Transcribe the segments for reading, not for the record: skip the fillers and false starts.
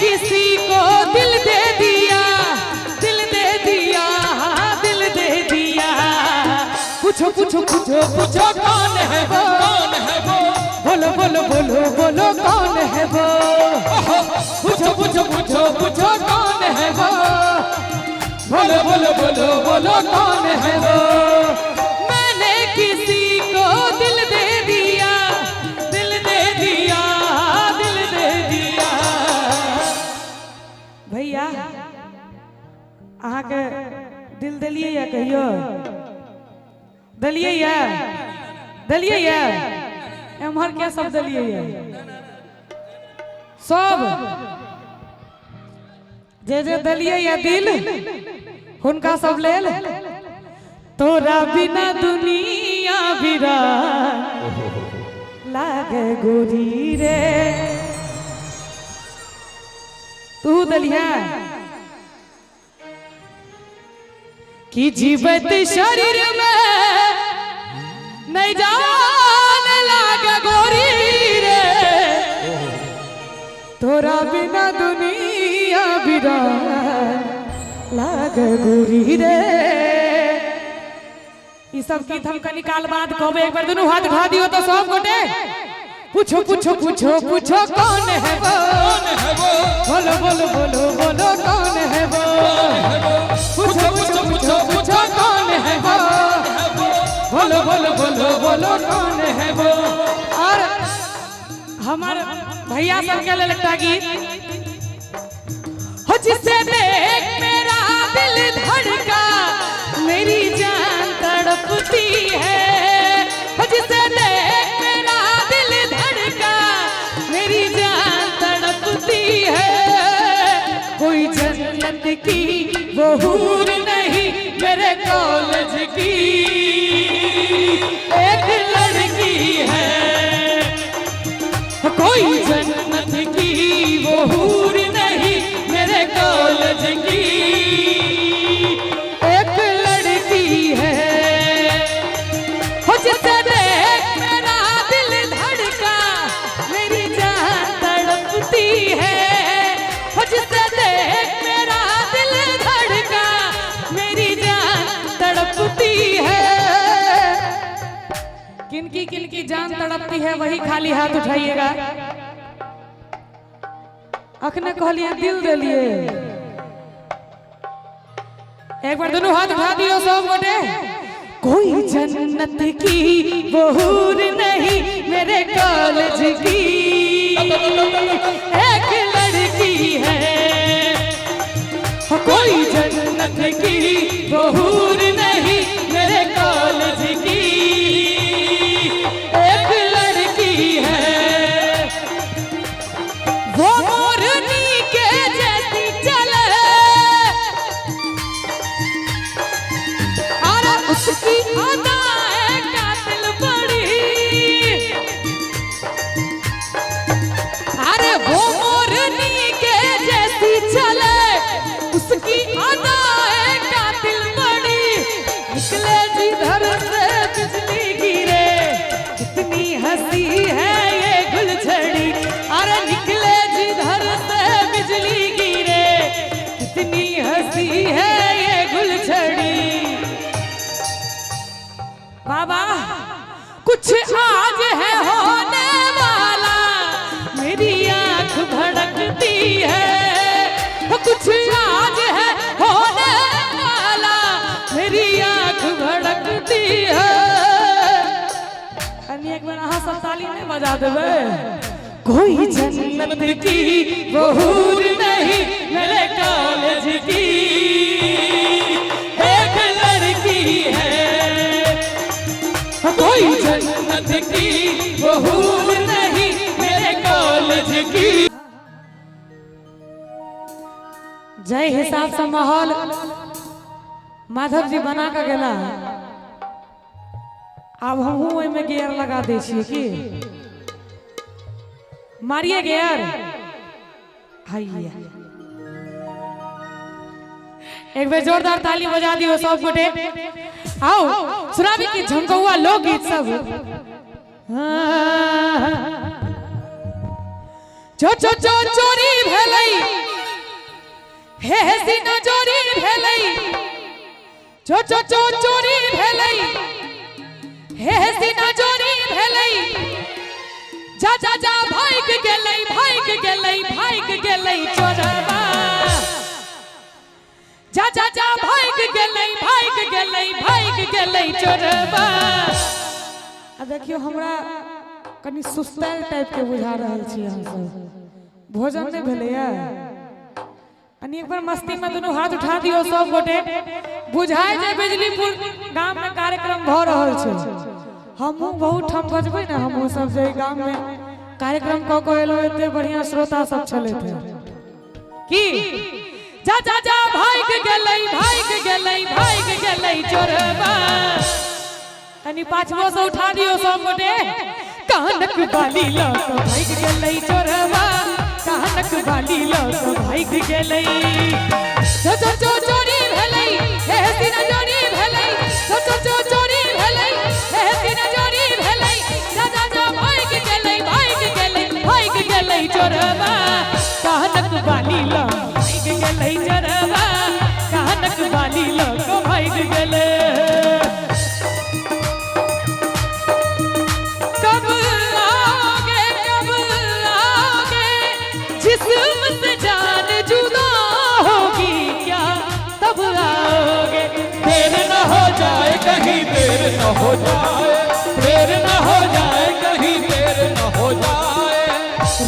किसी को दिल दे दिया, दिल दे दिया, दिल दे दिया। पूछो पूछो पूछो पूछो कौन है वो, कौन है वो, बोलो बोलो बोलो बोलो कौन है वो। पूछो पूछो पूछो पूछो कौन है वो, बोलो बोलो बोलो बोलो कौन है वो। मैंने किसी को दिल दे दिया, दिल दे दिया, दिल दे दिया। भैया अहाँके दिल देलियै या कहियो देलियै या देलियै या एम्हर के सब देलियै या सब जे जे देलियै या दिल हुनका सब लेल तोरा बिना दुनिया बिरा लागे गोरी रे। तू देलिया कि जीवत शरीर में नहीं जान लागे गोरी रे, तोरा बिना दुनिया बिरा लागे गोरी रे। ई सब गीत हम कनी काल बाद कहबे, एक बार दुनू हाथ उठा दियो तो सब गोटे। पूछो पूछो पूछो पूछो कौन है वो, कौन है वो, बोलो बोलो बोलो बोलो कौन है वो। पूछो पूछो पूछो पूछो कौन है वो, बोलो बोलो बोलो बोलो कौन है वो। और हमार भैया सबके लेल एकटा गीत हो, जिसे देख मेरा दिल धड़का मेरी जान तड़पती है, हो जिसे देख मेरा दिल धड़का मेरी जान तड़पती है। कोई जन्नत की वो हूर नहीं मेरे कॉलेज की एक लड़की है, कोई जन्नत की वो हूर नहीं मेरे कॉलेज की एक लड़की है। हो जिसे देख मेरा दिल धड़का मेरी जान तड़पती है, हो जिसे देख मेरा दिल धड़का मेरी जान तड़पती है। किनकी किनकी जान तड़पती है वही खाली हाथ उठाइएगा। अखने कहलिए दिल देलिए, एक बार दोनों हाथ उठा दियो सब गोटे। कोई जन्नत की वो हूर नहीं मेरे कॉलेज की एक लड़की है, कोई जन्नत की वो हूर नहीं मेरे कॉलेज की एक लड़की है। वो मोरनी के जैसी चले और उसकी अदाएं कातिल बड़ी, अरे वो मोरनी के जैसी चले उसकी अदाएं कातिल बड़ी। निकले जिधर से बिजली गिरे कितनी हंसी है ये गुलझड़ी, अरे निकले जिधर से बिजली गिरे कितनी हंसी है ये गुलझड़ी। बाबा कुछ आज है होने वाला मेरी आंख भड़कती है, कुछ आज है होने वाला मेरी आंख भड़कती है। कनी एक बार अहाँ सब ताली नहीं बजा देबै। कोई जन्नत की वो हूर नहीं मेरे कॉलेज की एक लड़की है, कोई जन्नत की वो हूर नहीं मेरे कॉलेज की। जय हिसाब से माहौल माधव जी बना के गेला, आब हमहूँ ओहिमे गियर लगा दै छियै की मारिए गियर। हैया एक बेर जोरदार ताली बजा दियो सब गोटे। आओ सुनाबी की झमकौआ लोकगीत सब। चो चो चो चोरी भेलै हे हे सीना चोरी भेलै, चो चो चो चोरी भेलै, हे हे सीना चोरी भेलै, जा जा जा भागि गेलै, भागि गेलै, भागि गेलै चोरबा। जा जा जा भागि गेलै, भागि गेलै, भागि गेलै चोरबा। आ देखियौ, हमरा कनि सुस्तायल टाइपके बुझा रहल छी अहाँ सब। भोजन नहि भेलैया? कनि एक बार मस्तीमे दुनू हाथ उठा दियौ सब गोटे। बुझाय जे बिजलीपुर गाममे कार्यक्रम भऽ रहल छै। हमहूँ बहुत ठाम बजबै ने, हमहूँ सब जे गाममे कार्यक्रम कऽ कऽ एलहुँ, एते बढ़िआँ श्रोता सब छलथि हेँ। की जा जा जा भागि गेलै, भागि गेलै, भागि गेलै चोरबा। कनि पाछबो से उठा दियौ सब गोटे। कानक बाली लऽ कऽ भागि गेलै चोरबा, कानक बाली लऽ कऽ भागि गेलै। चो चो चो चोरी भेलै, हे सीना चोरी भेलै, चो चो चो चोरी भेलै, हे सीना चोरी भेलै, जा जा जा भागि गेलै, भागि गेलै, भागि गेलै चोरबा, कानक बाली लऽ भागि गेलै चोरबा, कानक बाली लऽ कऽ भागि गेलै। कब आओगे, कब आओगे, जिस्म से जान जुदा होगी क्या तब आओगे। देर न हो जाए कहीं, देर न हो जाए, देर न हो जाए कहीं, देर न हो जाए।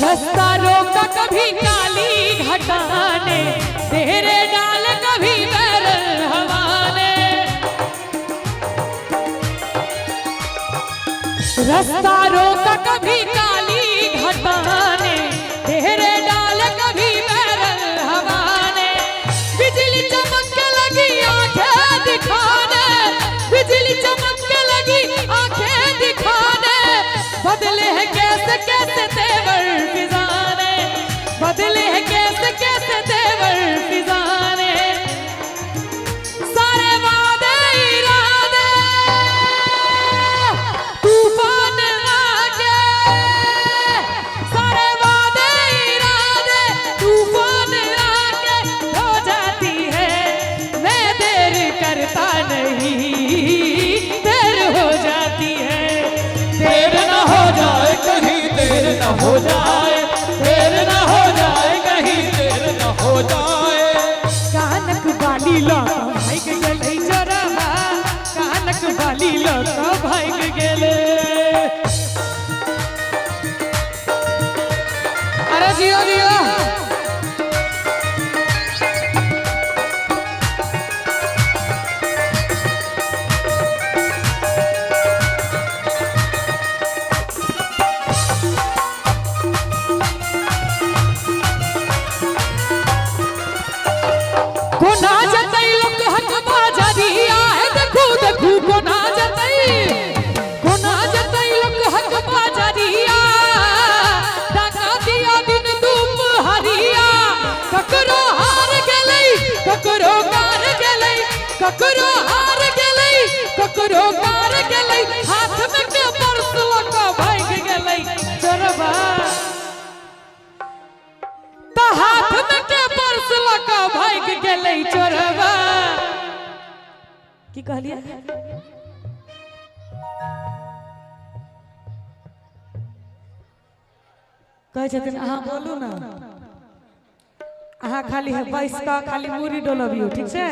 रास्ता रोका कभी काली घटाने, तेरे डाल कभी बैर हवाने। रास्ता रोका कभी काली घटाने, तेरे डाल कभी बैर हवाने। बिजली चमक लगी आंखें दिखाने, बिजली चमक लगी आंखें दिखाने, बदले हैं कैसे कैसे तेवर फिजाने, बदले हैं कैसे कैसे तेवर फिजाने। सारे वादे इरादे तूफान आके, सारे वादे इरादे तूफान आके हो जाती है। मैं देर करता नहीं, देर हो जाती है। देर न हो जाए कहीं, देर न हो जाए, देर न हो जाए कहीं, देर न हो जाए। कानक बाली लऽ कऽ भागि गेलै चोरबा, कानक बाली लऽ कऽ भागि गेलै। अरे जियो जियो। कोना जतै लोक हक बाजरिया है, देखू देखू कोना जतै, कोना जतै लोक हक बाजरिया, डाका दिया दिन दुपहरिया। ककरो हार गेलै, ककरो कार गेलै, ककरो हार गेलै, ककरो कार गेलै, हाथ में के पर्स लऽ कऽ भागि गेलै चोरबा। तऽ हाथ में के पर्स लऽ कऽ भागि गेलै चोरबा। की कहलियै? कहै छथिन अहाँ बोलू ने, अहाँ खाली है बैस कऽ खाली मूड़ी डोलबियौ, ठीक छै?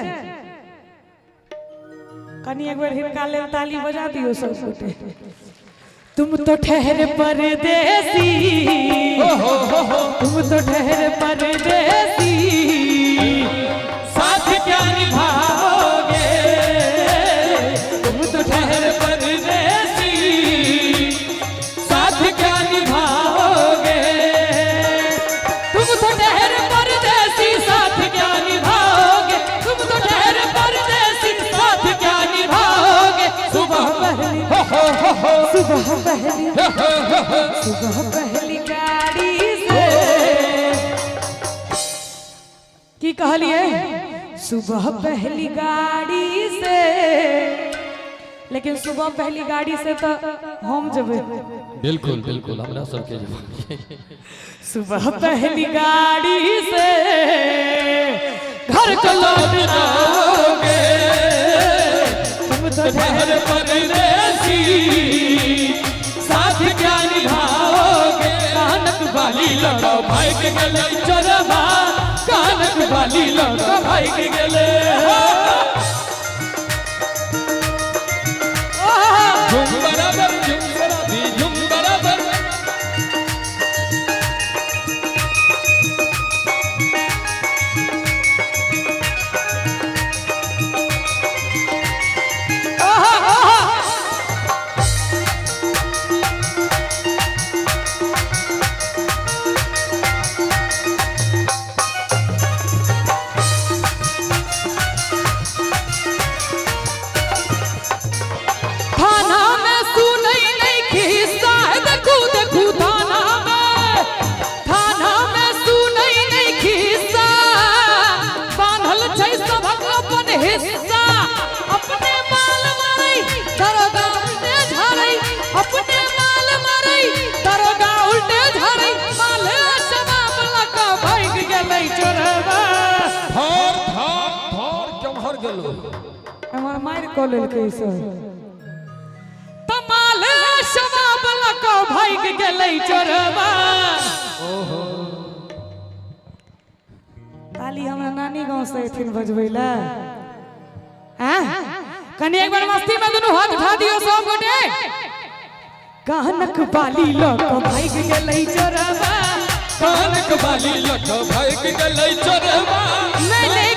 कनि एक बेर हिनका लेल ताली बजा दियौ सब गोटे। तुम तो ठहरे परदेसी, तुम तो ठहरे परदेसी, साथ क्या निभाओगे, तुम तो ठहर परदेसी, साथ क्या निभाओगे। तुम तो ठहरे परदेसी, साथ क्या निभाओगे, तुम तो ठहरे परदेसी, साथ क्या निभाओगे। सुबह पहली हो हो हो हो, सुबह पहली, सुबह पहली गाड़ी से। की कहलियै? सुबह पहली गाड़ी से। लेकिन सुबह पहली गाड़ी से तऽ हम जेबै। बिल्कुल बिल्कुल, हमरा सबके जेबाक। सुबह पहली गाड़ी से तुम ठहर परदेसी, साथ क्या निभाओगे। कानक बाली लगा भाग गेलै चोरबा, कानक बाली लगा भाग गेलै। झुम बराबर झुम शराबी झुम बराबर। थाना में सुनै नहीं खिस्सा है, देखू देखू थाना में, थाना में सुनै नहीं खिस्सा, बान्हल छै सभक अपन हिस्सा। अपने माल मारै दरोगा उल्टे झाड़ै, अपने माल मारै दरोगा उल्टे झाड़ै, माल शबाब लऽ कऽ भागि गेलै चोरबा। धर धर धर केम्हर गेलो। हमर मारि कऽ लेलकै ई सब। तमाल शबाब लऽ कऽ भागि गेलै चोरबा। ताली हमरा नानी गाँव से एथिन बजबै लए। आँ? कनी एक बार मस्ती में दुनू हाथ उठा दियो सब गोटे। कानक बाली लऽ कऽ भागि गेलै चोरबा। कानक बाली लगा भाग गेलै चोरबा। नहीं नहीं।